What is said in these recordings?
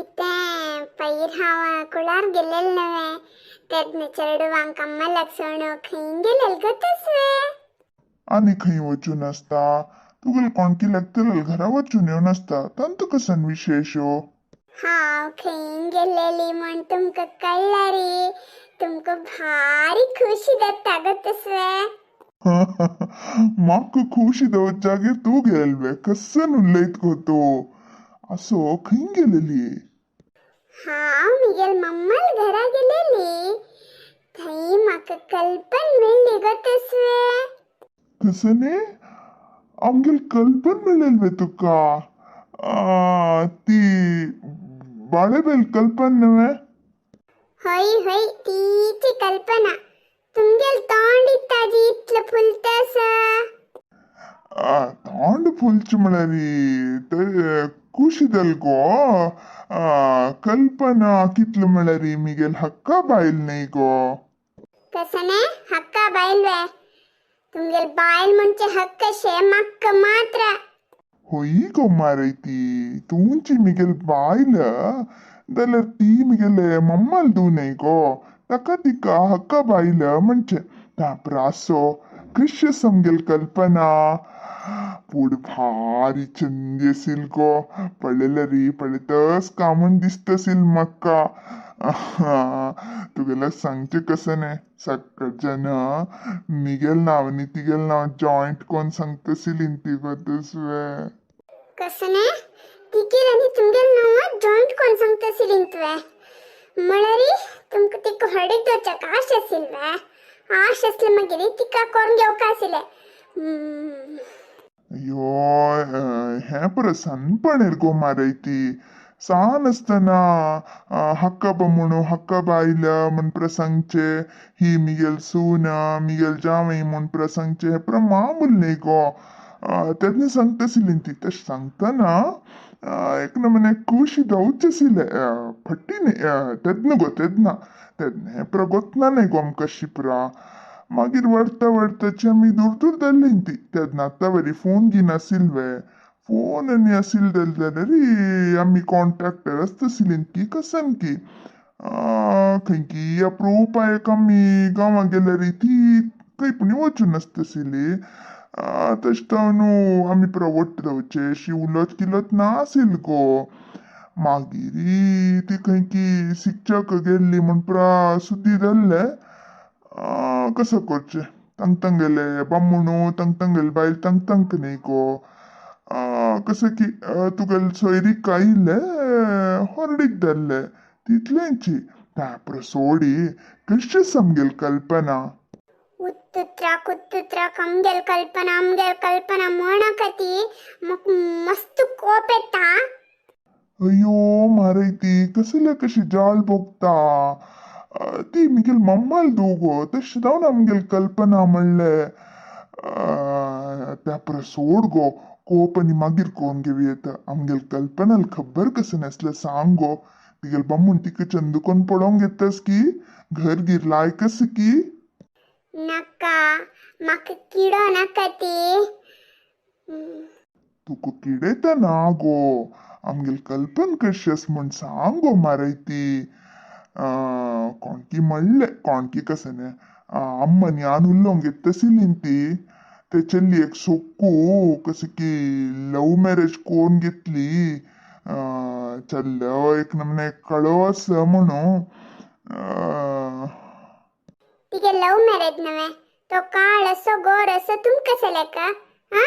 इतें पयर हांव कुळार गेलेल न्हय तेन्ना चेडवांक अम्मलाक सोणू खंय गेलेल गो तसवे? आनी खंय वचून आसता? तुगेल कोणकी लागतलेल घरा वचून येवन आसता, तांतू कसन विशेश हो? हांव खंय गेलेली म्हण तुमकां कळ्ळा रे, तुमकां भारी खुशी जाता गो तसवे. म्हाका खुशी जागेर तूं गेलेल बे, कसन उलयत गो तूं? असो खंय गेलेली? हांव मिगेल मम्माल घरा गेलेली, थंय म्हाका कल्पन मेळ्ळी गो तसवे. कसने आमगेल कल्पन मेळ्ळेल बे तुका? ती बाळेबेल कल्पन न्हय? हय हय, तीची कल्पना. तुमगेल तोंड इत्ताजी इतलें फुलता आसा. तोंड फुलचें म्हळ्यार तर खुशी जाल गो. कल्पना कितलें म्हळ्यार मिगेल हक्का बायल न्हय गो. कसने हक्का बायल वे? तुमगेल बायल म्हणचे हक्क शे म्हाका मात्र. होय गो मारय, ती तुमची मिगेल बायल जाल्यार ती मिगेले मम्माल धूव न्हय गो, ताका तिका हक्का बायल म्हणचे. त्या प्रासो कशें समगेल कल्पना? पूण भारी चंदी आसील गो, पळयल्यार पळयतच कामून दिसता आसील म्हाका. तुगेल्याक सांगचें कसं न्हय, सकाळच्यान मिगेल नांव आनी तिगेल नांव जॉयंट कोन्न सांगता आशिल्ली ती गो तसवे. कसने तिगेल आनी तुमगेल नांव जॉयंट कोण सांगता आशिल्ली तुवें? म्हळ्यार तुमकां तिका हडीक दवरच्याक आश आशिल्लें वे? आश आसलें मागीर तिका करून घेवका आशिल्लें. अय्यो, हें पुरो सानपणेर गो मारय ती. सान आसतना हक्का बामणू हक्का बायल म्हण पुरो सांगचें, ही मिगेल सून मिगेल जावंय म्हण पुरो सांगचें, हें पुरो मामूल न्हय गो. तेन्ना सांगता आशिल्ली ती. तशें सांगतना एक नमुने खुशी जावचें आशिल्लें, फटी न्हय तेन्ना गो, तेन्ना तेन्ना हें पुरो गोतना न्हय गो आमकां शिपरा. मागीर वाडटा वाडटाची आमी दूर दूर जाल्ली ती. तेन्ना आतां बरी फोन घेन आशिल्ले वे? फोन आनी आशिल्ले जाल्यार आमी कॉन्टॅक्टर आसता आशिल्ली की कसन की खंयकी अप्रुपायक आमी गांवां गेल्यार ती खंय पुणी वचून आसता आशिल्ली. तशें जावन न्हू आमी पुरो वट्ट जावचे अशी उलोत किलोत ना आशिल्ली गो. मागीर ती खंय की शिक्षक गेल्ली म्हण पुरा सुद्दी जाल्लें. कसो करचें, तांग तांगेले बामणू तांग तांगेले बायल तांग तांकां न्हय गो. कसं की तुगेले सोयरीक आयिल्ले होर्डीक जाल्ले तितलेंची. त्या पुरो सोडी, कशें आमगेल कल्पना? उत्तुत्राक उत्तुत्राक आमगेल कल्पना आमगेल कल्पना म्हणका ती म्हाका मस्त कोप येता. अय्यो मारय, ती कसले कशी जाळ भोगता. ती मिगेल मम्माल धूव गो, तशें जावन आमगेल कल्पना म्हणलें. त्या पुरो सोड गो, कोप आनी मागीर कोण घेवं येता. आमगेल कल्पनाल खबर कसं नासलें सांग गो? तिगेल बामूण तिका चंद कोन्न पळोवंक येतास की घर गीर लायक आसा की? नाका, म्हाका किडो नाका ती. तुका किडेता ना गो, आमगेल कल्पन कशी आसा म्हण सांग गो मारय ती. कोणकी म्हणलें, कोणकी कसं न्हय, अम्मा आनी आन उलोवंक येता आशिल्ली ती. ते चलयेक सोक्कू कसं की लव मॅरेज कोन्न घेतली, चल्लो एक नमने कळो आसा म्हणून. तिगे लव मॅरेज नव्हे, तो काळ असो गोर असो तुमकां सलेका हा?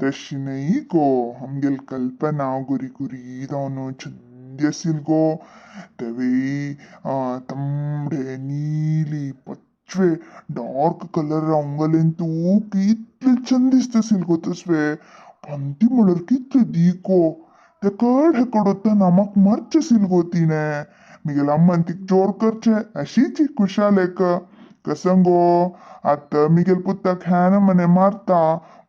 तशी न्हय गो, आमगेल कल्पना गोरी गोरी जावन चंदी आशिल्ली गो. तेवय तांबडे नीली पचवे डार्क कलर आंगलेन तूं कितलें चंद दिसता आशिल्लें गो तसवे. पंती म्हळ्यार कितलें दीक गो, तेकड हेकड वतना म्हाका मारचें आशिल्लें गो तिणें. मिगेल अम्मान तिका जोर करचें अशीच खुशाल एक कसं गो, आतां मिगेल पुताक ह्या मने मारता,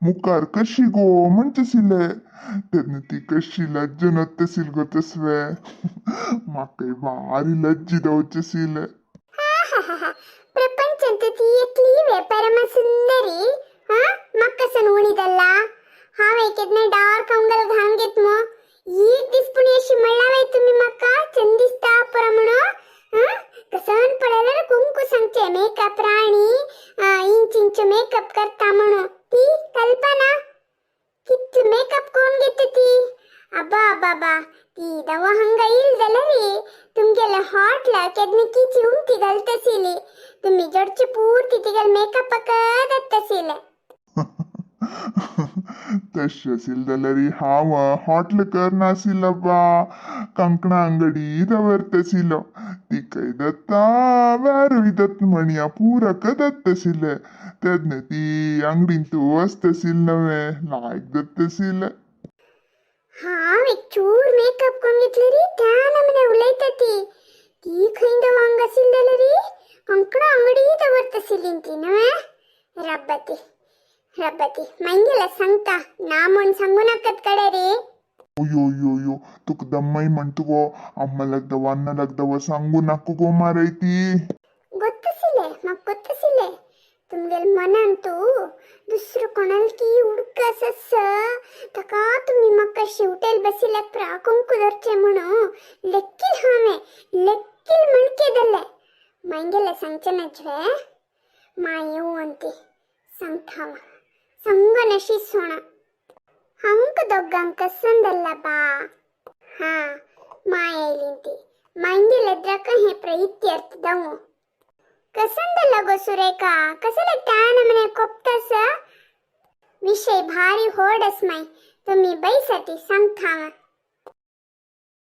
मुखार कशी गो म्हणचे आशिल्लें. तेन्ना ती कशी लज्जेन वता आशिल्ली गो तसवे, म्हाकाय भारी लज्जी जावचें आशिल्लें. प्रपंचांत ती एकली वे परम सुंदरी हा? म्हाका कसन उणी जाल्ला? हांव एकेदना डार्क अंगल घालून घेत मग एक दीस पुणी अशी म्हणला वे बा, ती दवा हांगा येयल जाल्यार तुमगेले हॉटला केन्ना किची उमती घालतशिली. तुमी जडचे पुर्ती तिगेले मेकअपाक दत्तशिले. तशें आशिल्लें जाल्यार हांव हॉटल करनाशिल्लो बा, कंकणा अंगडी दवरतशिलो. तिकय दत्ता वेरूय दत्त म्हणया पुरक दत्तशिल्लें. तेन्ना ती अंगडीन तूं वचतशिल्लें नवें लायक दत्तशिल्लें. हांव एक चूर मेकअप करून घेतलेरी त्या नमने उलयता ती. ती खंय दव हांगा आशिल्ली जाल्यार कंकणा अंगडी दवरतशिल्ली ती नवें. रब्बती रब्बती, मागीर सांगता ना म्हूण सांगू नाकात कडे रे. अयो अयो अयो, तुका दम्माय म्हणtu गो, अम्मा लागदव अण्णा लागदव सांगू नाका गो माराय ती. ಗೊತ್ತಿಸಿಲ್ಲೆ, ಮಾಕ್ ಗೊತ್ತಿಸಿಲ್ಲೆ. तुमगेल मनान तू दुसरो कोणाल की उडका सस ताका तुमी म्हाका शेवटेल बशिल्ल्याक प्रा कुंकू धरचें म्हणून लेक्कील हांवें लेक्कील मणके धरले. मागेलें सांगचें ना झे मा येवं ती सांगता हांव सांगून अशी सोणा हांक दोगांक कसंदल्ला बा. हा मा येयली ती मागेले हें प्रयुक्त्यर्थ दवू कसंदल्ला गो सुरेखा, कसले त्या नमने कोपतस. विषय भारी होडस माय, तुम्ही बैसती सांगता.